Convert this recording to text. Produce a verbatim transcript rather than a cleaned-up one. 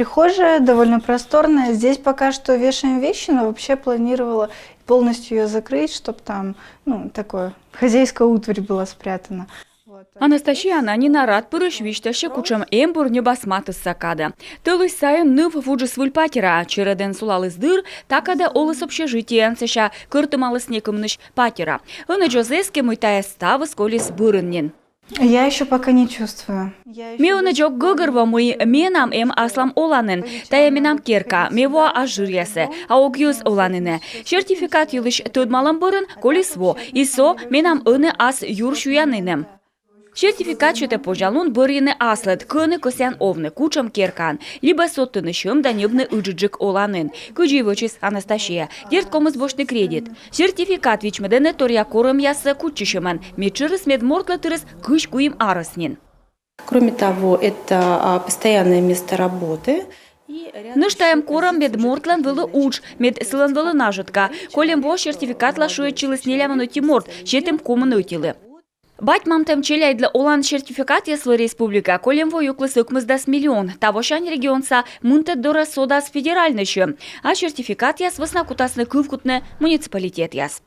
Прихожая довольно просторная. Здесь пока что вешаем вещи, но вообще планировала полностью ее закрыть, чтобы там, ну, такое, хозяйская утварь была спрятана. Вот. Анастасия Ананина радпырысь висьтасьӧ, кутшӧм эмбур ньӧбас матысса кадӧ. Тӧлысь сайын ныв вуджис выль патераа, чередӧн сулаліс дыр, та кадӧ оліс общежитиеын, сэсся кӧртымаліс некымынысь патера. Ӧнӧдз оз эскы, мый тайӧ ставыс колис бӧрын нин. Я еще пока не чувствую. Я ещё Ме ӧнӧдз ог гӧгӧрво, мый менам эм аслам оланін. Тайӧ менам керка, ме воа ас жыръясӧ, а ог йӧз оланінӧ. Сертификат йылысь тӧдмалӧм бӧрын колис во, и со менам ӧні ас юр сюянінӧм. Сертификат сетӧ позянлун бӧрйыны аслыд, кӧні кӧсъян овны, кутшӧм керкаын, либӧ содтыны сьӧм да ньӧбны ыджыдджык оланін. Кыдзи вӧчис Анастасия. Дерт, ковмис босьтны кредит. Сертификат вичмӧдӧны торъя корӧмъяссӧ кутчысьӧмӧн. Медшӧрыс, медмортлы тырис кызь куим арӧс нин. Кроме того, это а, постоянное место работы. И рядом Нӧшта эм ещё корӧм, мед мортлӧн вӧлі удж, мед сылӧн вӧлі нажӧтка. Кольӧм во сертификатла шыӧдчыліс нелямын ӧти морт, сетім комын ӧтилы. Бать-мамтӧм челядьлы олан сертификатъяслы республика кольӧм во юкліс ӧкмысдас миллион. Тавосянь регионса мынтӧд дорӧ содас федеральнӧй сьӧм. А сертификатъяс вӧсна кутасны кывкутны муниципалитетъяс.